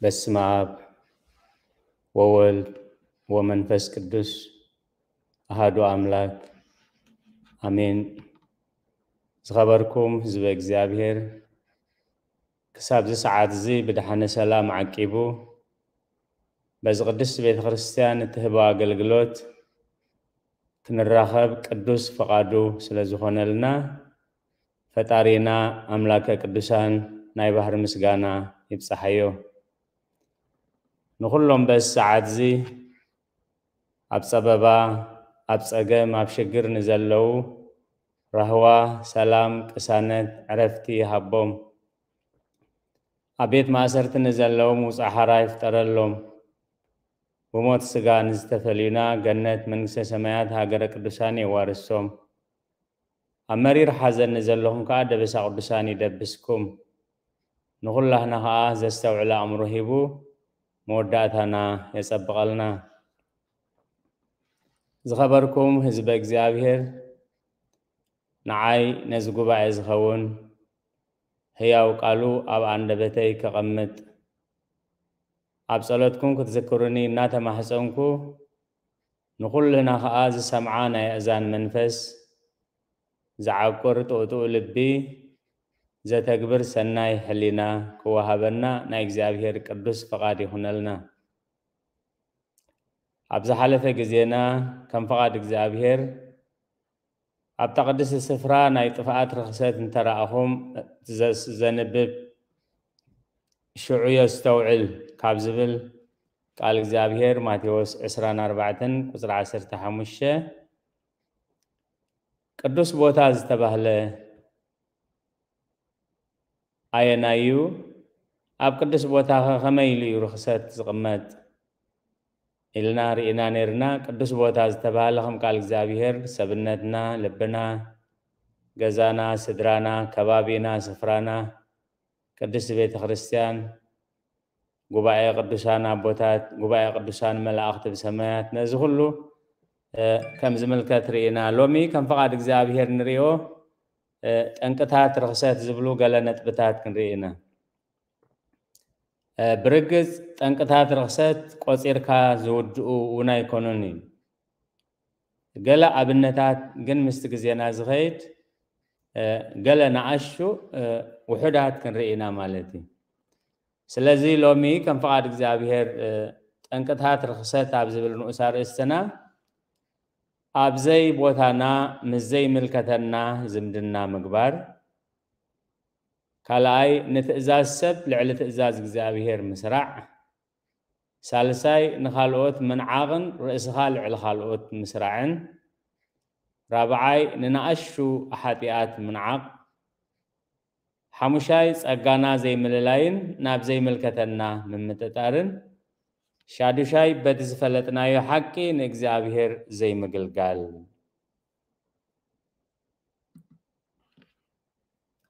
በስመ አብ ወወልድ ወመንፈስ ቅዱስ አሐዱ አምላክ አሜን። ዝኸበርኩም ህዝበ እግዚኣብሔር፣ ክሳብ እዚ ሰዓት እዚ ብደሓነ ሰላም ዓቂቡ በዚ ቅድስት ቤተ ክርስቲያን እትህቦ ኣገልግሎት ክንራኸብ ቅዱስ ፍቓዱ ስለ ዝኾነልና፣ ፈጣሪና ኣምላከ ቅዱሳን ናይ ባህሪ ምስጋና ይብጻሓዮ። ንኹሎም በዚ ሰዓት እዚ ኣብ ጸበባ፣ ኣብ ጸገም፣ ኣብ ሽግር ንዘለዉ ራህዋ፣ ሰላም፣ ቅሳነት፣ ዕረፍቲ ይሃቦም። ኣብ ቤት ማእሰርቲ ንዘለዉ ምውጻእ ሓራ ይፍጠረሎም። ብሞት ስጋ ንዝተፈልዩና ገነት መንግስተ ሰማያት ሃገረ ቅዱሳን የዋርሶም። ኣብ መሪር ሓዘን ንዘለኹም ከኣ ደበሳ ቅዱሳን ይደብስኩም። ንኹላህና ከኣ ዘስተውዕል ኣእምሮ ሂቡ መወዳእታና የጸብቐልና። ዝኸበርኩም ህዝበ እግዚኣብሔር፣ ንዓይ ነዚ ጉባኤ ዝኸውን ህያው ቃሉ ኣብ ኣንደበተይ ከቐምጥ፣ ኣብ ጸሎትኩም ክትዝክሩኒ እናተማህጸንኩ፣ ንኹልና ከኣ ዝሰምዓ ናይ ኣእዛን መንፈስ፣ ዝዓቁር ጥውጥው ልቢ፣ ዘተግብር ሰናይ ሕሊና ክወሃበና ናይ እግዚኣብሔር ቅዱስ ፍቓድ ይኹነልና። ኣብ ዝሓለፈ ግዜና ከም ፍቓድ እግዚኣብሔር ኣብታ ቅድስቲ ስፍራ ናይ ጥፍኣት ርኽሰት እንተረኣኹም ዘስ-፣ ዘንብብ ሽዑ የስተውዕል ካብ ዝብል ቃል እግዚኣብሔር ማቴዎስ ዕስራን ኣርባዕተን ቁጽሪ ዓሰርተ ሓሙሽተ ቅዱስ ቦታ ዝተባህለ ኣየናይ እዩ? ኣብ ቅዱስ ቦታኸ ከመይ ኢሉ እዩ ርኽሰት ዝቕመጥ? ኢልና ርኢና ነይርና። ቅዱስ ቦታ ዝተባህለ ከም ቃል እግዚኣብሔር ሰብነትና፣ ልብና፣ ገዛና፣ ስድራና፣ ከባቢና፣ ስፍራና፣ ቅድስቲ ቤተ ክርስቲያን፣ ጉባኤ ቅዱሳን ኣቦታት፣ ጉባኤ ቅዱሳን መላእኽቲ ብሰማያት፣ ነዚ ኩሉ፣ እ፣ ከም ዝምልከት ርኢና። ሎሚ ከም ፍቓድ እግዚኣብሔር ንርእዮ፣ እ፣ ጠንቅታት ርኽሰት ዝብሉ ገለ ነጥብታት ክንርኢ ኢና። እ፣ ብርግጽ ጠንቅታት ርኽሰት ቆጺርካ ዝውድኡ እውን ኣይኮኑን እዩ። ገለ ኣብነታት ግን ምስቲ ግዜና ዝኸይድ፣ እ፣ ገለ ንኣሹ፣ እ፣ ውሑዳት ክንርኢ ኢና ማለት እዩ። ስለዚ ሎሚ ከም ፍቓድ እግዚኣብሔር፣ እ፣ ጠንቅታት ርኽሰት ኣብ ዝብል ንኡስ ኣርእስትና ኣብ ዘይቦታና ምስ ዘይምልከተና ዝምድና ምግባር፣ ካልኣይ ንትእዛዝ ሰብ ልዕሊ ትእዛዝ እግዚኣብሔር ምስራዕ፣ ሳልሳይ ንኻልኦት ምንዓቕን ርእስኻ ልዕሊ ካልኦት ምስራዕን፣ ራብዓይ ንንኣሽቱ ሓጢኣት ምንዓቕ፣ ሓሙሻይ ጸጋና ዘይምልላይን ናብ ዘይምልከተና ምምጥጣርን፣ ሻዱሻይ በቲ ዝፈለጥናዮ ሓቂ ንእግዚኣብሔር ዘይምግልጋል።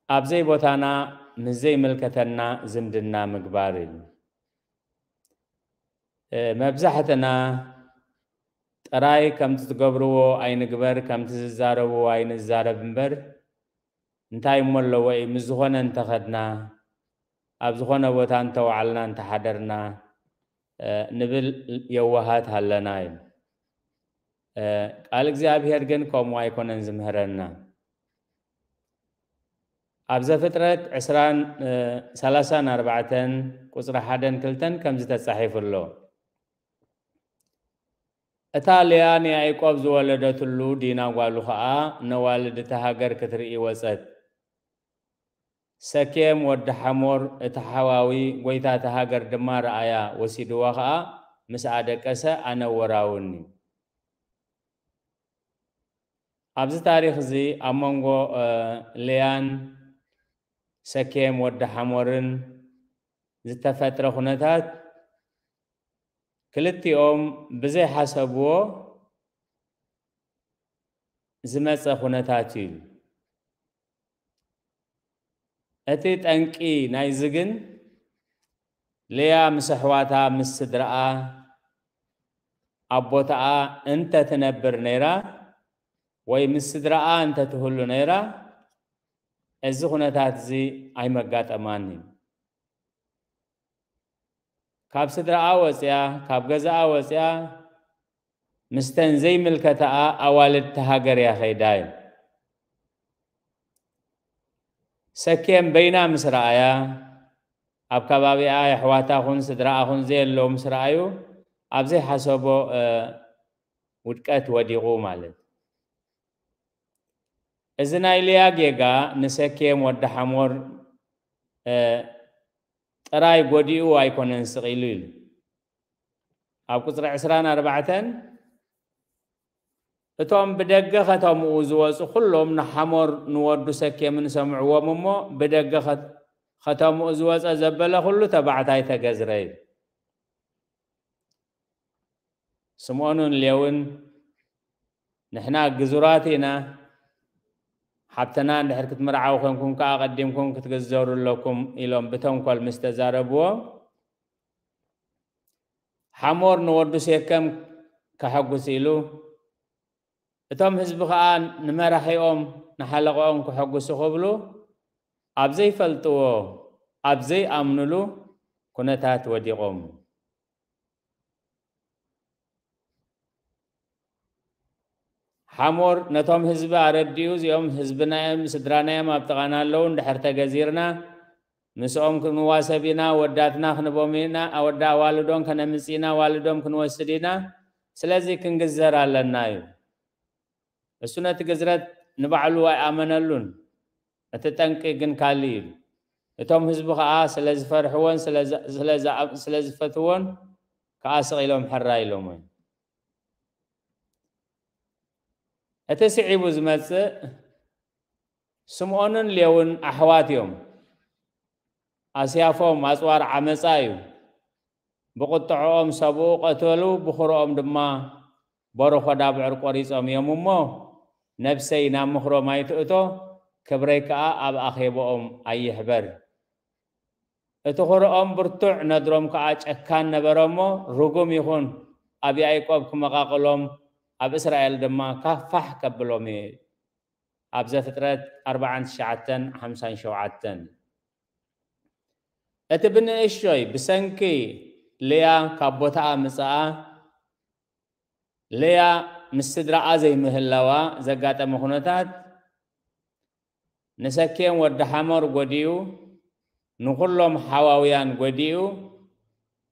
ኣብ ዘይቦታና ምስ ዘይምልከተና ዝምድና ምግባር እዩ። እ፣ መብዛሕትና ጥራይ ከምቲ ትገብርዎ ኣይንግበር፣ ከምቲ ዝዛረብዎ ኣይንዛረብ እምበር፣ እንታይ እሞ ኣለዎ እዩ ምስ ዝኾነ እንተኸድና፣ ኣብ ዝኾነ ቦታ እንተወዓልና እንተሓደርና፣ እ፣ ንብል የዋሃት ኣለና እዩ። እ፣ ቃል እግዚኣብሔር ግን ከምኡ ኣይኮነን ዝምህረና። ኣብ ዘፍጥረት ዕስራን፣ እ፣ ሰላሳን ኣርባዕተን ቁጽሪ ሓደን ክልተን ከምዚ ተጻሒፉ ኣሎ። እታ ልያ ንያዕቆብ ዝወለደትሉ ዲና ጓሉ ኸኣ ነዋልድ እታ ሃገር ክትርኢ ወጸት። ሰኬም ወዲ ሓሞር እቲ ሓዋዊ ጐይታ እታ ሃገር ድማ ረኣያ፣ ወሲድዋ ኸኣ ምስኣ ደቀሰ፣ ኣነ ወራውን እዩ። ኣብዚ ታሪኽ እዚ ኣብ መንጎ፣ እ፣ ልያን ሰኬም ወዲ ሓሞርን ዝተፈጥረ ኩነታት ክልቲኦም ብዘይሓሰብዎ ዝመጸ ኩነታት እዩ። እቲ ጠንቂ ናይዚ ግን ልያ ምስ ኣሕዋታ፣ ምስ ስድራኣ ኣብ ቦታኣ እንተ ትነብር ነይራ ወይ ምስ ስድራኣ እንተ ትህሉ ነይራ፣ እዚ ኩነታት እዚ ኣይመጋጠማን እዩ። ካብ ስድራኣ ወፅያ፣ ካብ ገዛኣ ወፅያ፣ ምስተን ዘይምልከተኣ ኣዋልድቲ ሃገር እያ ኸይዳ እዩ። ሰኬም በይና ምስ ረኣያ፣ ኣብ ከባቢኣ የሕዋታ ኹን ስድራኣ ኹን ዘየለዉ ምስ ረኣዩ፣ ኣብ ዘይሓሰቦ፣ እ፣ ውድቀት ወዲቑ ማለት። እዚ ናይ ልያ ጌጋ ንሰኬም ወዲ ሓሞር፣ እ፣ ጥራይ ጎዲኡ ኣይኮነን ስቕ ኢሉ ኢሉ። ኣብ ቁጽሪ ዕስራን ኣርባዕተን፣ እቶም ብደገ ከተምኡ ዝወጹ ኩሎም ንሓሞር ንወዱ ሰኬምን ሰምዕዎም እሞ፣ ብደገ ከት-፣ ከተምኡ ዝወጸ ዘበለ ኩሉ ተባዕታይ ተገዝረ እዩ። ስምዖንን ሌውን፣ "ንሕና ግዙራት ኢና፣ ሓብተና እንድሕር ክትምርዓው ኮንኩም ከኣ ቀዲምኩም ክትግዘሩ ኣለኩም" ኢሎም ብተንኮል ምስ ተዛረብዎ፣ ሓሞር ንወዱ ሴከም ከሐጉስ ኢሉ፣ እቶም ህዝቢ ኸኣ ንመራሒኦም ንሓለቓኦም ከሐጉሱ ክብሉ፣ ኣብ ዘይፈልጥዎ፣ ኣብ ዘይኣምኑሉ ኩነታት ወዲቖም። ሓሞር ነቶም ህዝቢ ኣረዲኡ፣ "እዚኦም ህዝብና እዮም፣ ስድራና እዮም፣ ኣብ ጥቓና ኣለዉ፣ እንድሕር ተገዚርና ምስኦም ክንዋሰብ ኢና፣ ኣወዳትና ክንቦም ኢና፣ ኣወዳ ኣዋልዶን ከነምጽእ ኢና፣ ኣዋልዶም ክንወስድ ኢና፣ ስለዚ ክንግዘር ኣለና" እዩ። እሱ ነቲ ግዝረት ንባዕሉ ኣይኣመነሉን። እቲ ጠንቂ ግን ካልእ እዩ። እቶም ህዝቢ ከኣ ስለ ዝፈርሕዎን ስለ ዝ-፣ ስለ ዝኣ-፣ ስለ ዝፈትዎን ከኣ ስቕ ኢሎም ሕራይ ኢሎሞ። እቲ ስዒቡ ዝመጽእ፣ ስምዖንን ሌውን ኣሕዋት እዮም። ኣስያፎም ኣጽዋር ዓመጻ እዩ። ብቁጥዕኦም ሰብኡ ቀተሉ፣ ብኹርኦም ድማ በረኾ ዳብዕር ቆሪጾም እዮም እሞ፣ ነብሰይ ናብ ምኽሮም ኣይትእቶ፣ ክብረይ ከኣ ኣብ ኣኼብኦም ኣይሕበር። እቲ ኹርኦም ብርቱዕ፣ ነድሮም ከኣ ጨካን ነበረ እሞ፣ ርጉም ይኹን፣ ኣብ ያዕቆብ ክመቓቕሎም፣ ኣብ እስራኤል ድማ ካፋሕ ከብሎም እየ። ኣብ ዘፍጥረት ኣርባዓን ትሽዓተን ሓምሳን ሸውዓተን። እቲ ብንእሽቶይ ብሰንኪ ልያ ካብ ቦታኣ ምጽኣ፣ ልያ ምስ ስድራኣ ዘይምህላዋ ዘጋጠመ ኩነታት፣ ንሰኬም ወዲ ሓሞር ጎዲኡ፣ ንኹሎም ሓዋውያን ጎዲኡ፣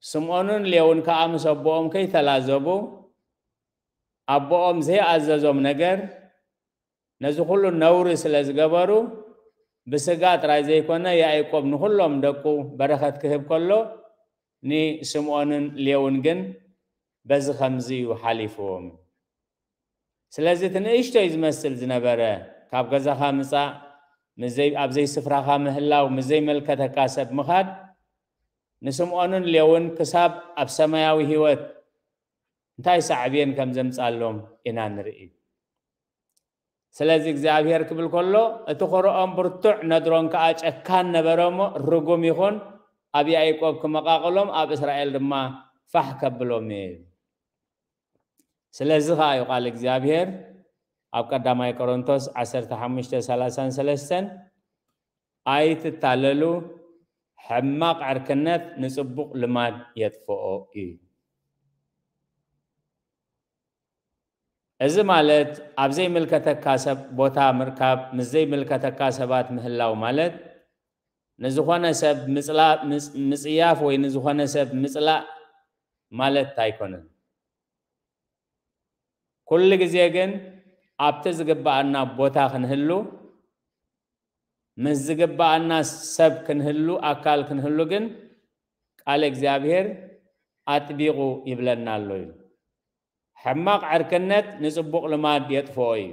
ስምዖንን ሌውን ከኣ ምስ ኣቦኦም ከይተላዘቡ፣ ኣቦኦም ዘይኣዘዞም ነገር፣ ነዚ ኩሉ ነውሪ ስለ ዝገበሩ፣ ብስጋ ጥራይ ዘይኮነ፣ ያዕቆብ ንኹሎም ደቁ በረኸት ክህብ ከሎ፣ ንስምዖንን ሌውን ግን በዚ ኸምዚ እዩ ሓሊፍዎም። ስለዚ እቲ ንእሽቶይ ዝመስል ዝነበረ፣ ካብ ገዛኻ ምጻእ፣ ምስ ዘይ-፣ ኣብ ዘይስፍራኻ ምህላው፣ ምስ ዘይመልከተካ ሰብ ምኻድ፣ ንስምዖንን ሌውን ክሳብ ኣብ ሰማያዊ ህይወት እንታይ ሳዕቤን ከም ዘምጻሎም ኢና ንርኢ። ስለዚ እግዚኣብሔር ክብል ከሎ፣ እቲ ኹርኦም ብርቱዕ፣ ነድሮም ከኣ ጨካን ነበረ እሞ፣ ርጉም ይኹን፣ ኣብ ያዕቆብ ክመቓቕሎም፣ ኣብ እስራኤል ድማ ፋሕ ከብሎም እየ። ስለዚ ኸኣ እዩ ቃል እግዚኣብሔር ኣብ ቀዳማይ ቆሮንቶስ ዓሰርተ ሓሙሽተ ሰላሳን ሰለስተን፣ "ኣይትታለሉ፣ ሕማቕ ዕርክነት ንጽቡቕ ልማድ የጥፍኦ" እዩ። እዚ ማለት ኣብ ዘይምልከተካ ሰብ ቦታ ምርካብ፣ ምስ ዘይምልከተካ ሰባት ምህላው ማለት፣ ንዝኾነ ሰብ ምጽላ-፣ ምጽ-፣ ምጽያፍ ወይ ንዝኾነ ሰብ ምጽላእ ማለት ኣይኮነን። ኩሉ ግዜ ግን ኣብቲ ዝግብኣና ቦታ ክንህሉ፣ ምስ ዝግብኣና ሰብ ክንህሉ፣ ኣካል ክንህሉ ግን ቃል እግዚኣብሔር ኣጥቢቑ ይብለና ኣሎ እዩ። ሕማቕ ዕርክነት ንጽቡቕ ልማድ የጥፍኦ እዩ።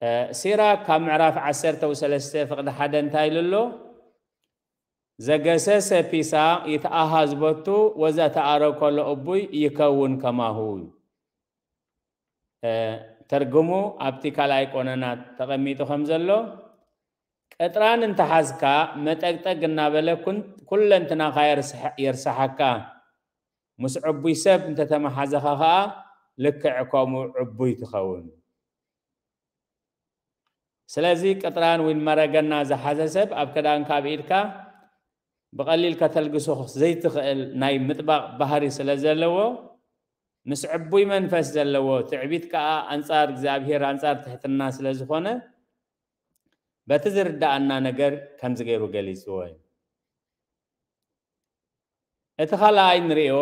እ፣ ሲራክ ካብ ምዕራፍ ዓሰርተ ወሰለስተ ፍቕዲ ሓደ እንታይ ኢሉ ኣሎ? "ዘገሰሰ ፒሳ ይትኣሃዝ ቦቱ ወዘተኣረኮ ለእቡይ ይከውን ከማሁ" እዩ። እ፣ ተርጉሙ ኣብቲ ካልኣይ ቆነና ተቐሚጡ ከም ዘሎ፣ ቅጥራን እንተሓዝካ መጠግጠግ እናበለ ኩን-፣ ኩለንትናኻ የርስሐ-፣ የርሳሓካ። ምስ ዕቡይ ሰብ እንተተመሓዘኻ ኸኣ ልክዕ ከምኡ ዕቡይ ትኸውን። ስለዚ ቅጥራን ወይ መረገና ዝሓዘ ሰብ ኣብ ክዳንካ ኣብ ኢድካ ብቐሊል ከተልግሶ ዘይትኽእል ናይ ምጥባቕ ባህሪ ስለ ዘለዎ፣ ምስ ዕቡይ መንፈስ ዘለዎ ትዕቢት ከኣ ኣንጻር እግዚኣብሔር፣ ኣንጻር ትሕትና ስለ ዝኾነ፣ በቲ ዝርድኣና ነገር ከምዚ ገይሩ ገሊጽዎ እዩ። እቲ ካልኣይ ንርእዮ፣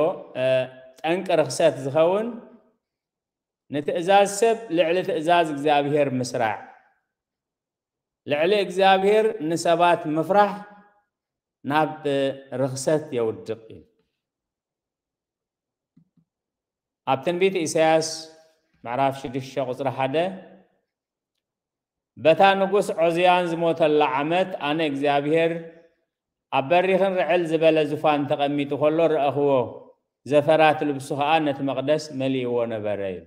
እ፣ ጠንቂ ርኽሰት ዝኸውን ንትእዛዝ ሰብ ልዕሊ ትእዛዝ እግዚኣብሔር ምስራዕ፣ ልዕሊ እግዚኣብሔር ንሰባት ምፍራሕ ናብ ርኽሰት የውድቕ እዩ። ኣብ ትንቢት ኢሳያስ ምዕራፍ ሽዱሽተ ቁጽሪ ሓደ፣ በታ ንጉስ ዖዝያን ዝሞተላ ዓመት ኣነ እግዚኣብሔር ኣብ በሪኽን ርዕል ዝበለ ዙፋን ተቐሚጡ ከሎ ረኣኽዎ፣ ዘፈራት ልብሱ ኸኣ ነቲ መቕደስ መሊእዎ ነበረ እዩ።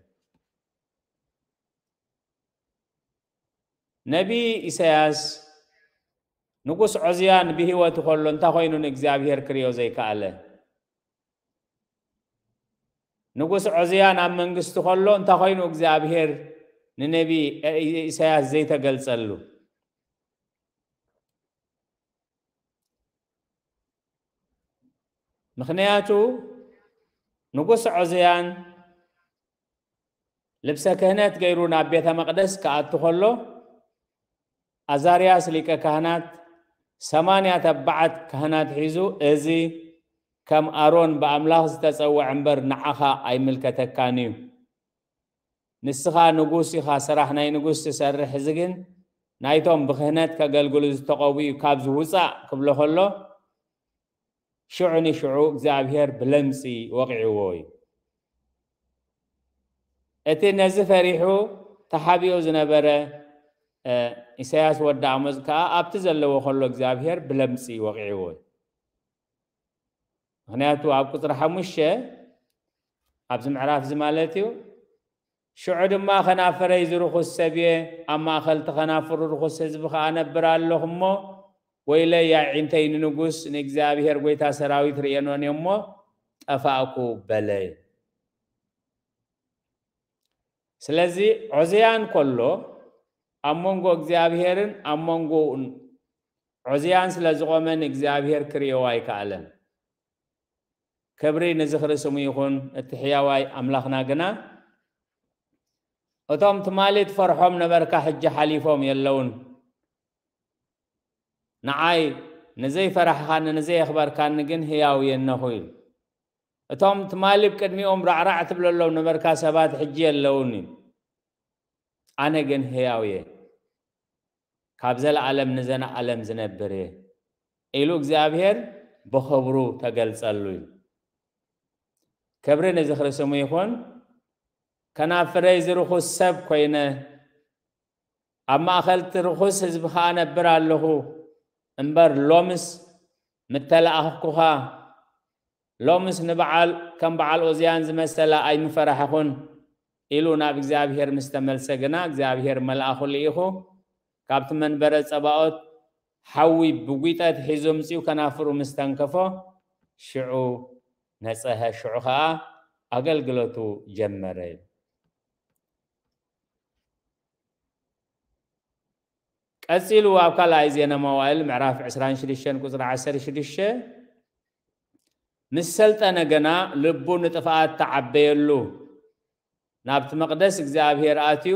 ነቢ ኢሳያስ ንጉስ ዖዝያን ብህይወቱ ከሎ እንታይ ኮይኑ ንእግዚኣብሔር ክርእዮ ዘይከኣለ? ንጉስ ዖዝያን ኣብ መንግስቲ ከሎ እንታይ ኮይኑ እግዚኣብሔር ንነቢ ኢሳያስ ዘይተገልጸሉ? ምኽንያቱ ንጉስ ዖዝያን ልብሰ ክህነት ገይሩ ናብ ቤተ መቕደስ ክኣቱ ከሎ፣ ኣዛርያስ ሊቀ ካህናት ሰማንያ ተባዓት ካህናት ሒዙ፣ "እዚ ከም ኣሮን ብኣምላኽ ዝተጸውዐ እምበር ንዓኻ ኣይምልከተካን እዩ። ንስኻ ንጉስ ኢኻ፣ ስራሕ ናይ ንጉስ ትሰርሕ፣ እዚ ግን ናይቶም ብክህነት ከገልግሉ ዝተቐብኡ እዩ፣ ካብዚ ውጻእ" ክብሎ ከሎ፣ ሽዑ ንሽዑ እግዚኣብሔር ብለምጺ ወቒዕዎ እዩ። እቲ ነዚ ፈሪሑ ተሓቢኡ ዝነበረ፣ እ፣ ኢሳያስ ወዲ ኣሞጽ ከኣ ኣብቲ ዘለዎ ከሎ እግዚኣብሔር ብለምጺ ወቒዕዎ እዩ። ምኽንያቱ ኣብ ቁጽሪ ሓሙሽተ ኣብዚ ምዕራፍ እዚ ማለት እዩ፣ ሽዑ ድማ ከናፍረይ ዝርኹስ ሰብ እየ፣ ኣብ ማእከል እቲ ከናፍሩ ርኹስ ህዝቢ ከኣ እነብር ኣለኹ እሞ፣ ወይለይ ኣዒንተይ ንንጉስ ንእግዚኣብሔር ጐይታ ሰራዊት ርእየኖን እየ እሞ ጠፋእኩ በለ። ስለዚ ዖዝያን ከሎ ኣብ መንጎ እግዚኣብሔርን ኣብ መንጎ ዖዝያን ስለ ዝቖመ ንእግዚኣብሔር ክርእዮ ኣይከኣለን። ክብሪ ንዝኽሪ ስሙ ይኹን። እቲ ሕያዋይ ኣምላኽና ግና፣ "እቶም ትማሊ ትፈርሖም ነበርካ፣ ሕጂ ሓሊፎም የለውን። ንዓይ ንዘይፈራሕኻኒ ንዘየኽበርካኒ ግን ህያው እየ እነኹ" ኢሉ። እቶም ትማሊ ብቅድሚኦም ራዕራዕ ትብለሎም ነበርካ ሰባት ሕጂ የለውን እዩ። ኣነ ግን ህያው እየ፣ ካብ ዘለኣለም ንዘለኣለም ዝነብር እየ ኢሉ እግዚኣብሔር ብኽብሩ ተገልጸሉ እዩ። ክብሪ ንዝኽሪ ስሙ ይኹን። ከናፍረይ ዝርኹስ ሰብ ኮይነ፣ ኣብ ማእከል እቲ ርኹስ ህዝቢ ኸኣ እነብር ኣለኹ እምበር፣ ሎምስ ምተላእኽኩኻ፣ ሎምስ ንበዓል፣ ከም በዓል ኦዝያን ዝመሰለ ኣይምፈራሕኹን ኢሉ ናብ እግዚኣብሔር ምስ ተመልሰ ግና፣ እግዚኣብሔር መልኣኹ ልኢኹ፣ ካብቲ መንበረ ጸባኦት ሓዊ ብጒጠት ሒዙ ኣምጺኡ ከናፍሩ ምስ ተንከፎ፣ ሽዑ ነጸሀ፣ ሽዑ ኸኣ ኣገልግሎቱ ጀመረ። ቀጺሉ ኣብ ካልኣይ ዜና መዋእል ምዕራፍ ዕስራን ሽዱሽተን ቁጽሪ ዓሰርተ ሽዱሽተ፣ ምስ ሰልጠነ ገና ልቡ ንጥፍኣት ተዓበየሉ። ናብቲ መቕደስ እግዚኣብሔር ኣትዩ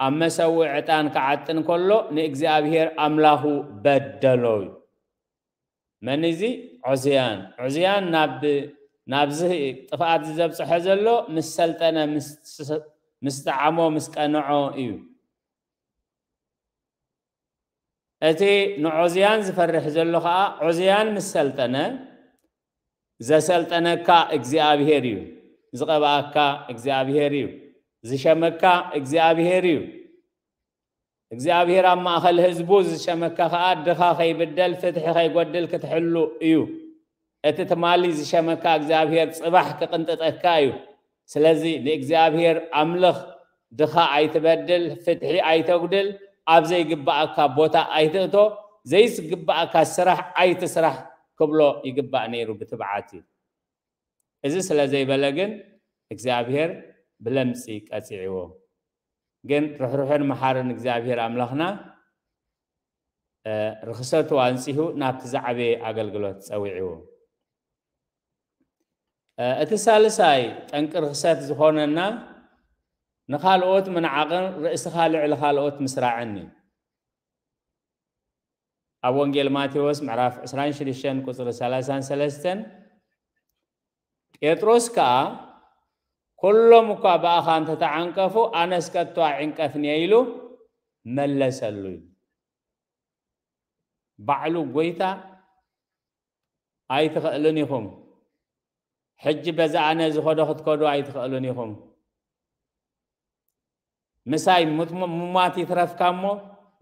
ኣብ መሰውኢ ዕጣን ክዓጥን ከሎ ንእግዚኣብሔር ኣምላኹ በደሎ እዩ። መን እዚ? ዖዝያን። ዖዝያን ናብ፣ ናብዚ ጥፍኣት ዘብጽሖ ዘሎ ምስ ሰልጠነ፣ ምስ፣ ምስ ጠዓሞ፣ ምስ ቀንዖ እዩ። እቲ ንዖዝያን ዝፈርሕ ዘሎ ኸኣ፣ ዖዝያን ምስ ሰልጠነ፣ ዘሰልጠነካ እግዚኣብሔር እዩ፣ ዝቐብኣካ እግዚኣብሔር እዩ፣ ዝሸመካ እግዚኣብሔር እዩ። እግዚኣብሔር ኣብ ማእከል ህዝቡ ዝሸመካ ኸኣ፣ ድኻ ከይብደል፣ ፍትሒ ከይጎድል ክትሕሉ እዩ። እቲ ትማሊ ዝሸመካ እግዚኣብሔር ጽባሕ ክቕንጥጠካ እዩ። ስለዚ ንእግዚኣብሔር ኣምልኽ፣ ድኻ ኣይትበድል፣ ፍትሒ ኣይተጉድል፣ ኣብ ዘይግብኣካ ቦታ ኣይትእቶ፣ ዘይዝግብኣካ ስራሕ ኣይትስራሕ ክብሎ ይግባእ ነይሩ ብትብዓት እዩ። እዚ ስለ ዘይበለ ግን እግዚኣብሔር ብለምጺ ቀጺዕዎ። ግን ርሕሩሕን መሓርን እግዚኣብሔር ኣምላኽና ርኽሰቱ ኣንጺሁ ናብቲ ዝዓበየ ኣገልግሎት ጸዊዕዎ። እቲ ሳልሳይ ጠንቂ ርኽሰት ዝኾነና ንኻልኦት ምንዓቕን ርእስኻ ልዕሊ ካልኦት ምስራዕን እዩ። ኣብ ወንጌል ማቴዎስ ምዕራፍ ዕስራን ሽዱሽተን ቁጽሪ ሰላሳን ሰለስተን ጴጥሮስ ከኣ ኩሎም እኳ ብኣኻ እንተተዓንቀፉ ኣነስ ከቶ ኣዕንቀፍንየ ኢሉ መለሰሉ። ባዕሉ ጎይታ ኣይትኽእሉን ኢኹም፣ ሕጂ በዛ ኣነ ዝኸዶ ክትከዱ ኣይትኽእሉን ኢኹም፣ ምሳይ ሙት- ሙማት ይትረፍካ እሞ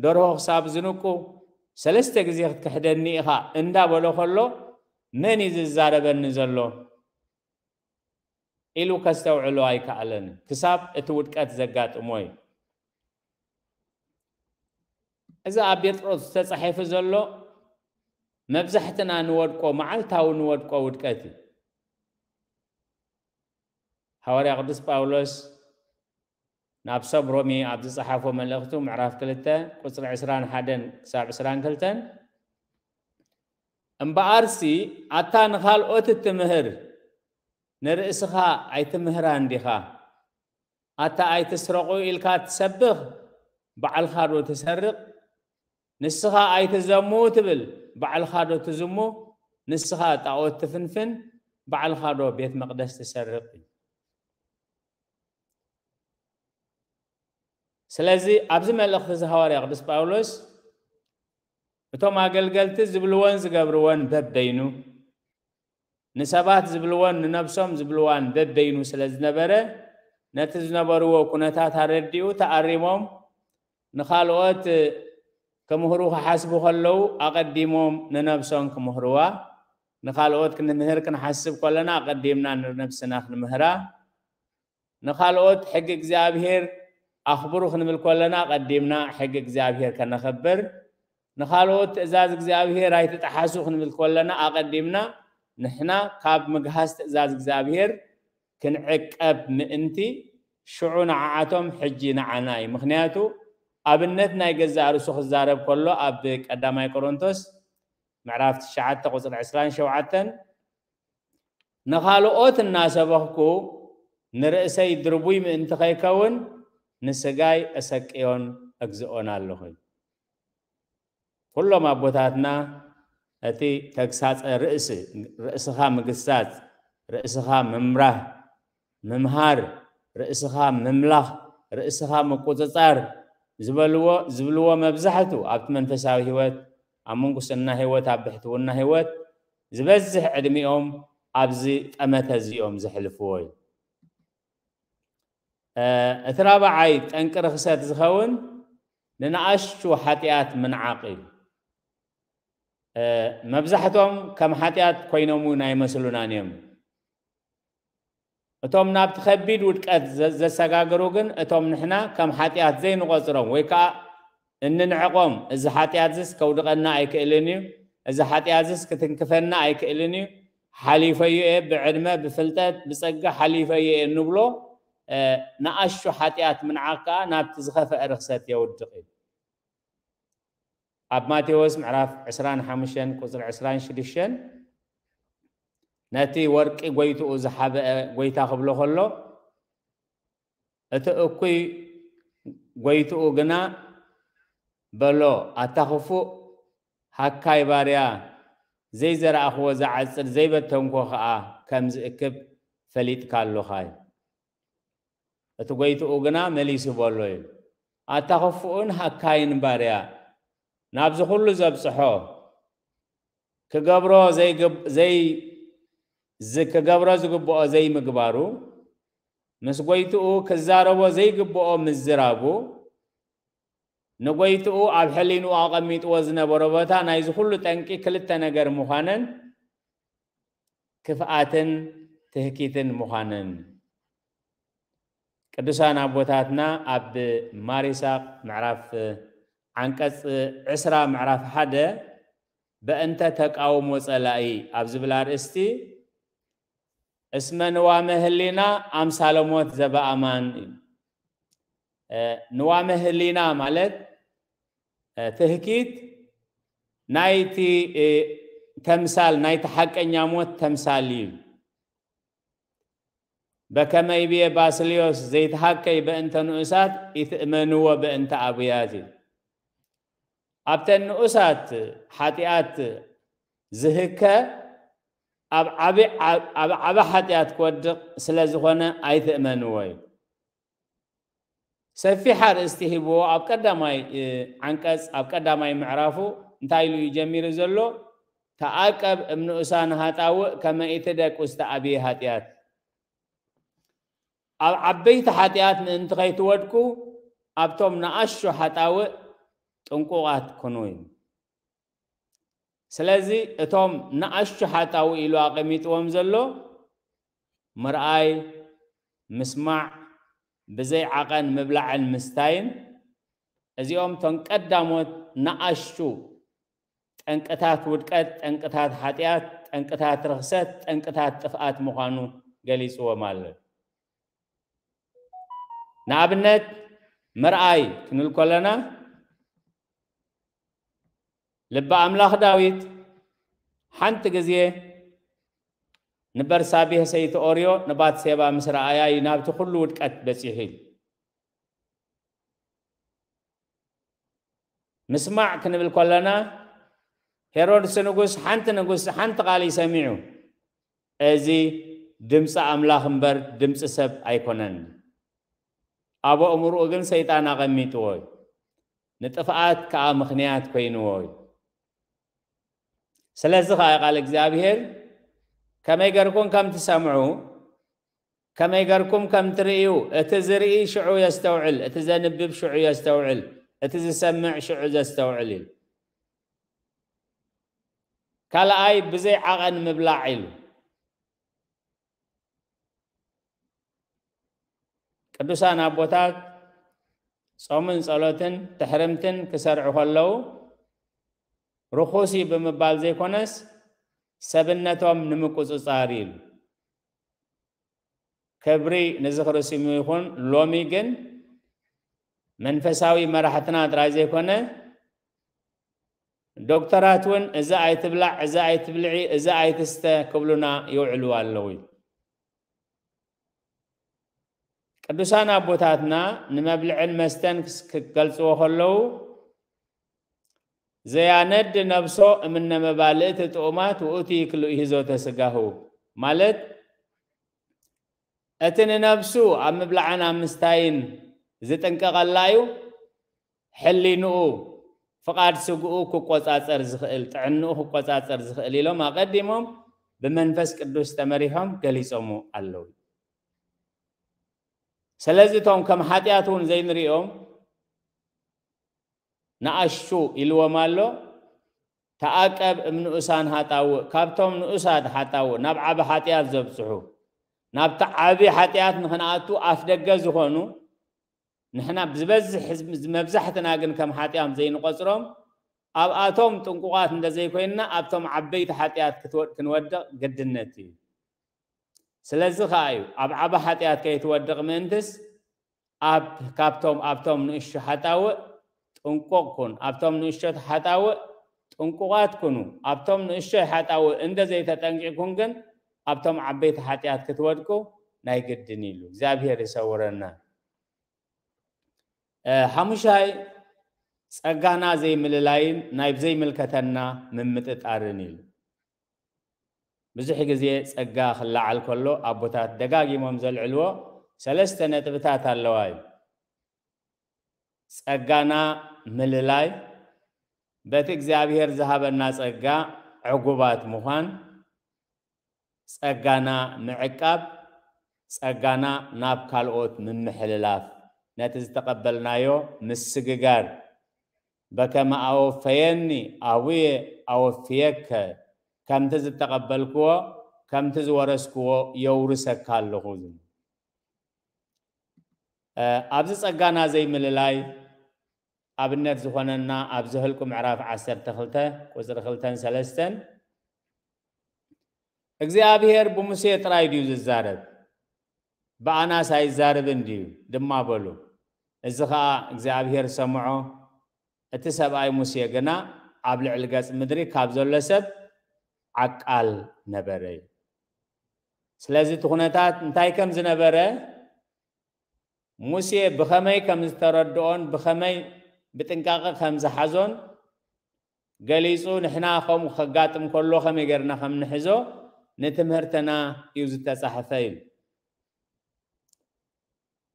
ደርሆ ክሳብ ዝንቁ ሰለስተ ግዜ ክትክሕደኒ ኢኻ እንዳበሎ ከሎ መን እዩ ዝዛረበኒ ዘሎ ኢሉ ከስተውዕሎ ኣይከኣለን፣ ክሳብ እቲ ውድቀት ዘጋጥሞ እዩ። እዚ ኣብ ጴጥሮስ ተጻሒፉ ዘሎ መብዛሕትና ንወድቆ፣ መዓልታዊ ንወድቆ ውድቀት እዩ። ሃዋርያ ቅዱስ ጳውሎስ ናብ ሰብ ሮሜ ኣብ ዝጸሓፎ መልእኽቱ ምዕራፍ ክልተ ቁጽሪ ዕስራን ሓደን ክሳብ ዕስራን ክልተን፣ እምበኣርሲ ኣታ ንኻልኦት እትምህር ንርእስኻ ኣይትምህራን ዲኻ? ኣታ ኣይትስረቑ ኢልካ ትሰብኽ፣ ባዕልኻ ዶ ትሰርቕ? ንስኻ ኣይትዘሙ ትብል፣ ባዕልኻ ዶ ትዝሙ? ንስኻ ጣኦት ትፍንፍን፣ ባዕልኻ ዶ ቤት መቕደስ ትሰርቕ? ስለዚ ኣብዚ መልእኽቲ እዚ ሃዋርያ ቅዱስ ጳውሎስ እቶም ኣገልገልቲ ዝብልዎን ዝገብርዎን በበይኑ፣ ንሰባት ዝብልዎን ንነብሶም ዝብልዋን በበይኑ ስለ ዝነበረ፣ ነቲ ዝነበርዎ ኩነታት ኣረዲኡ ተኣሪሞም ንኻልኦት ክምህሩ ክሓስቡ ከለዉ ኣቐዲሞም ንነብሶም ክምህርዋ፣ ንኻልኦት ክንምህር ክንሓስብ ከለና ኣቐዲምና ንነብስና ክንምህራ፣ ንኻልኦት ሕጊ እግዚኣብሔር ኣኽብሩ ክንብል ከለና ኣቐዲምና ሕጊ እግዚኣብሔር ከነኽብር፣ ንኻልኦት ትእዛዝ እግዚኣብሔር ኣይትጠሓሱ ክንብል ከለና ኣቐዲምና ንሕና ካብ ምግሃስ ትእዛዝ እግዚኣብሔር ክንዕቀብ ምእንቲ ሽዑ ንዓዓቶም ሕጂ ንዓና እዩ። ምኽንያቱ ኣብነት ናይ ገዛእ ርእሱ ክዛረብ ከሎ ኣብ ቀዳማይ ቆሮንቶስ ምዕራፍ ትሽዓተ ቁጽሪ ዕስራን ሸውዓተን ንኻልኦት እናሰበኽኩ ንርእሰይ ድርቡይ ምእንቲ ከይከውን ንስጋይ እሰቅዮን እግዝኦን ኣለኹ። ኩሎም ኣቦታትና እቲ ተግሳጸ ርእሲ፣ ርእስኻ ምግሳጽ፣ ርእስኻ ምምራህ፣ ምምሃር፣ ርእስኻ ምምላኽ፣ ርእስኻ ምቁጽጻር ዝበልዎ ዝብልዎ መብዛሕቱ ኣብቲ መንፈሳዊ ህይወት፣ ኣብ ምንኩስና ህይወት፣ ኣብ ብሕትውና ህይወት ዝበዝሕ ዕድሚኦም ኣብዚ ጠመተ እዚኦም ዘሕልፍዎ እዩ። እቲ ራብዓይ ጠንቂ ርኽሰት ዝኸውን ንንኣሽቱ ሓጢኣት ምንዓቕ እዩ። መብዛሕቶም ከም ሓጢኣት ኮይኖም እውን ኣይመስሉናን እዮም። እቶም ናብቲ ከቢድ ውድቀት ዘ- ዘሰጋግሩ ግን እቶም ንሕና ከም ሓጢኣት ዘይንቆጽሮም ወይ ከዓ እንንዕቆም፣ እዚ ሓጢኣትስ ከውድቐና ኣይክእልን እዩ፣ እዚ ሓጢኣትስ ክትንክፈና ኣይክእልን እዩ፣ ሓሊፈዮ እየ፣ ብዕድመ ብፍልጠት ብጸጋ ሓሊፈዮ እየ እንብሎ ንኣሽቱ ሓጢኣት ምንዓቕ ከዓ ናብቲ ዝኸፈአ ርኽሰት የውድቕ እዩ። ኣብ ማቴዎስ ምዕራፍ ዕስራን ሓሙሽተን ቁጽሪ ዕስራን ሽዱሽተን ነቲ ወርቂ ጎይትኡ ዝሓበአ ጎይታ ክብሎ ከሎ እቲ እኩይ ጎይትኡ ግና በሎ፣ ኣታ ክፉእ ሃካይ ባርያ፣ ዘይዘራእኽዎ ዝዓጽድ ዘይበተንኮ ኸኣ ከም ዝእክብ ፈሊጥካ ኣሎኻ እዩ። እቲ ጎይትኡ ግና መሊሱ በሎ እዩ፣ ኣታ ክፉእን ሃካይን ባርያ፣ ናብዚ ኩሉ ዘብጽሖ ክገብሮ ዘይግብ- ዘይ- ዝ- ክገብሮ ዝግብኦ ዘይምግባሩ፣ ምስ ጎይትኡ ክዛረቦ ዘይግብኦ ምዝራቡ፣ ንጎይትኡ ኣብ ሕሊንኡ ኣቐሚጥዎ ዝነበሮ ቦታ ናይዚ ኩሉ ጠንቂ ክልተ ነገር ምዃነን ክፍኣትን ትህኪትን ምዃነን። ቅዱሳን ኣቦታትና ኣብ ማር ይስሐቅ ምዕራፍ ዓንቀጽ ዕስራ ምዕራፍ ሓደ በእንተ ተቃውሞ ጸላኢ ኣብ ዝብል ኣርእስቲ እስመ ንዋመ ህሊና ኣምሳለ ሞት ዘበኣማን እዩ። ንዋመ ህሊና ማለት ትህኪት ናይቲ ተምሳል፣ ናይቲ ሓቀኛ ሞት ተምሳል እዩ። በከመ ይቤ ባስልዮስ ዘይትሃከይ በእንተ ንኡሳት ኢትእመንዎ በእንተ ኣብያት እዩ። ኣብተን ንኡሳት ሓጢኣት ዝህከ ኣብ ዓቢ ሓጢኣት ክወድቕ ስለ ዝኾነ ኣይትእመንዎ እዩ። ሰፊሕ ኣርእስቲ ሂብዎ ኣብ ቀዳማይ ዓንቀጽ፣ ኣብ ቀዳማይ ምዕራፉ እንታይ ኢሉ እዩ ጀሚሩ ዘሎ? ተኣቀብ እምንኡሳን ሃጣውእ ከመ ኢትደቅ ውስተ ኣብየ ሓጢኣት። ኣብ ዓበይቲ ሓጢኣት ምእንቲ ከይትወድቁ ኣብቶም ንኣሹ ሓጣውእ ጥንቁቓት ኩኑ እዩ። ስለዚ እቶም ንኣሹ ሓጣውእ ኢሉ ኣቐሚጥዎም ዘሎ ምርኣይ፣ ምስማዕ፣ ብዘይ ዓቐን ምብላዕን ምስታይን፣ እዚኦም እቶም ቀዳሞት ንኣሹ ጠንቅታት ውድቀት፣ ጠንቅታት ሓጢኣት፣ ጠንቅታት ርኽሰት፣ ጠንቅታት ጥፍኣት ምዃኑ ገሊጽዎም ኣሎ። ንኣብነት ምርኣይ ክንብል ከለና ልበ ኣምላኽ ዳዊት ሓንቲ ግዜ ንበርሳቤህ ሰይቲ ኦርዮ ንባትሴባ ምስ ረኣያ እዩ ናብቲ ኩሉ ውድቀት በጺሑ እዩ። ምስማዕ ክንብል ከለና ሄሮድስ ንጉስ ሓንቲ ንጉስ ሓንቲ ቃል እዩ ሰሚዑ። እዚ ድምፂ ኣምላኽ እምበር ድምፂ ሰብ ኣይኮነን። ኣብ ኣእምርኡ ግን ሰይጣን ኣቐሚጥዎ እዩ። ንጥፍኣት ከዓ ምኽንያት ኮይንዎ እዩ። ስለዚ ከዓ ቃል እግዚኣብሔር ከመይ ገርኩም ከም ትሰምዑ ከመይ ገርኩም ከም ትርእዩ፣ እቲ ዝርኢ ሽዑ የስተውዕል፣ እቲ ዘንብብ ሽዑ የስተውዕል፣ እቲ ዝሰምዕ ሽዑ ዘስተውዕል ኢሉ። ካልኣይ ብዘይ ዓቐን ምብላዕ ኢሉ። ቅዱሳን ኣቦታት ጾምን ጸሎትን ትሕርምትን ክሰርዑ ከለዉ ርኹስ እዩ ብምባል ዘይኮነስ ሰብነቶም ንምቁጽጻር ኢሉ። ክብሪ ንዝኽሪ ስሙ ይኹን። ሎሚ ግን መንፈሳዊ መራሕትና ጥራይ ዘይኮነ ዶክተራት እውን እዚ ኣይትብላዕ፣ እዚ ኣይትብልዒ፣ እዚ ኣይትስተ ክብሉና ይውዕሉ ኣለዉ። ቅዱሳን ኣቦታትና ንመብልዕን መስተን ክስ-፣ ክገልጽዎ ከለዉ ዘያነድ ነብሶ እምነ መባልእቲ ጥዑማት ውእቱ ይክሉ ይህዞተ ስጋሁ ማለት እቲ ንነብሱ ኣብ ምብላዕን ኣብ ምስታይን ዝጥንቀቐላ እዩ። ሕሊንኡ ፍቓድ ስግኡ ክቆጻጸር ዝኽእል፣ ጥዕንኡ ክቆጻጸር ዝኽእል ኢሎም ኣቐዲሞም ብመንፈስ ቅዱስ ተመሪሖም ገሊጾሙ ኣለዉ። ስለዚ እቶም ከም ሓጢኣት እውን ዘይንሪኦም ንኣሹ ኢልዎም ኣሎ። ተኣቀብ እምንኡሳን ሃጣውእ፣ ካብቶም ንኡሳት ሓጣውእ፣ ናብ ዓቢ ሓጢኣት ዘብጽሑ፣ ናብቲ ዓቢ ሓጢኣት ንኽንኣቱ ኣፍ ደገ ዝኾኑ ንሕና ብዝበዝሕ ህዝቢ፣ መብዛሕትና ግን ከም ሓጢኣም ዘይንቆጽሮም፣ ኣብኣቶም ጥንቁቓት እንተዘይኮይንና ኣብቶም ዓበይቲ ሓጢኣት ክትወ-፣ ክንወድቕ ግድነት እዩ። ስለዚ ኸኣ እዩ ኣብ ዓቢ ሓጢኣት ከይትወድቕ ምእንትስ ኣብ፣ ካብቶም፣ ኣብቶም ንእሹ ሓጣውእ ጥንቁቕ ኩን፣ ኣብቶም ንእሾት ሓጣውእ ጥንቁቓት ኩኑ፣ ኣብቶም ንእሾይ ሓጣውእ እንደ ዘይተጠንቂቕኩም ግን ኣብቶም ዓበይቲ ሓጢኣት ክትወድቁ ናይ ግድን ኢሉ። እግዚኣብሔር ይሰውረና። እ፣ ሓሙሻይ ጸጋና ዘይምልላይን ናይ ዘይምልከተና ምምጥጣርን ኢሉ። ብዙሕ ግዜ ጸጋ ክለዓል ከሎ ኣቦታት ደጋጊሞም ዘልዕልዎ ሰለስተ ነጥብታት ኣለዋ እዩ። ጸጋና ምልላይ፣ በቲ እግዚኣብሔር ዝሃበና ጸጋ ዕጉባት ምዃን፣ ጸጋና ምዕቃብ፣ ጸጋና ናብ ካልኦት ምምሕልላፍ፣ ነቲ ዝተቐበልናዮ ምስግጋር፣ በከመ ኣወፈየኒ ኣቡየ ኣወፍየከ፣ ከምቲ ዝተቐበልክዎ፣ ከምቲ ዝወረስክዎ የውርሰካ ኣለኹ ዝብል። እ፣ ኣብዚ ጸጋና ዘይምልላይ ኣብነት ዝኾነና ኣብ ዘኍልቁ ምዕራፍ ዓሰርተ ክልተ ቁጽሪ ክልተን ሰለስተን እግዚኣብሔር ብሙሴ ጥራይ ድዩ ዝዛረብ? ብኣናስ ኣይዛረብን ድዩ? ድማ በሉ። እዚ ኸኣ እግዚኣብሔር ሰምዖ። እቲ ሰብኣይ ሙሴ ግና ኣብ ልዕሊ ገጽ ምድሪ ካብ ዘሎ ሰብ ዓቃል ነበረ እዩ። ስለዚ እቲ ኩነታት እንታይ ከም ዝነበረ ሙሴ ብኸመይ ከም ዝተረድኦን ብኸመይ ብጥንቃቐ ከም ዝሓዞን ገሊጹ፣ ንሕና ከምኡ ከጋጥም ከሎ ከመይ ጌርና ከም ንሕዞ ንትምህርትና እዩ ዝተጻሕፈ ኢሉ።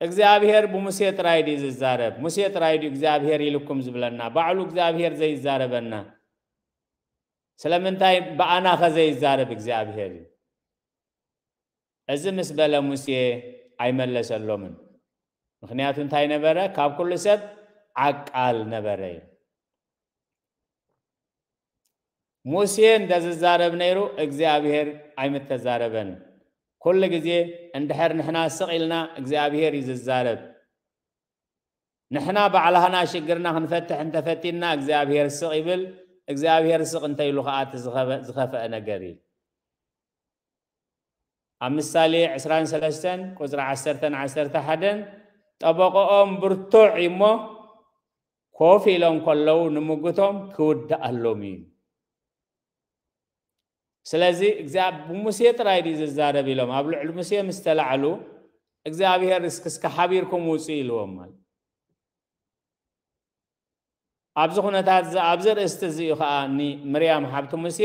እግዚኣብሔር ብሙሴ ጥራይ ድዩ ዝዛረብ? ሙሴ ጥራይ ድዩ እግዚኣብሔር ኢልኩም ዝብለና? ባዕሉ እግዚኣብሔር ዘይዛረበና? ስለምንታይ ብኣናኸ ዘይዛረብ እግዚኣብሔር እዩ? እዚ ምስ በለ ሙሴ ኣይመለሰሎምን። ምኽንያቱ እንታይ ነበረ? ካብ ኩሉ ሰብ ዓቃል ነበረ እዩ። ሙሴ እንተዝዛረብ ነይሩ እግዚኣብሔር ኣይምተዛረበን። ኩሉ ግዜ እንድሕር ንሕና ስቕ ኢልና እግዚኣብሔር እዩ ዝዛረብ። ንሕና ባዕላህና ሽግርና ክንፈትሕ እንተፈቲንና እግዚኣብሔር ስቕ ይብል። እግዚኣብሔር ስቕ እንተኢሉ ከዓ እቲ ዝኸበ-፣ ዝኸፈአ ነገር እዩ። ኣብ ምሳሌ ዕስራን ሰለስተን ቁፅሪ ዓሰርተን ዓሰርተ ሓደን ጠበቆኦም ብርቱዕ እዩ እሞ ኮፍ ኢሎም ከለዉ ንምጉቶም ክውድኣሎም እዩ። ስለዚ እግዚኣብ-፣ ብሙሴ ጥራይ ድዩ ዝዛረብ ኢሎም ኣብ ልዕሊ ሙሴ ምስ ተላዕሉ እግዚኣብሔር እስኪ፣ እስኪ ሓቢርኩም ውፁ ኢልዎም ማለት። ኣብዚ ኩነታት እዚ፣ ኣብዚ ርእስቲ እዚ እዩ ከዓ ንምርያም ሓብቲ ሙሴ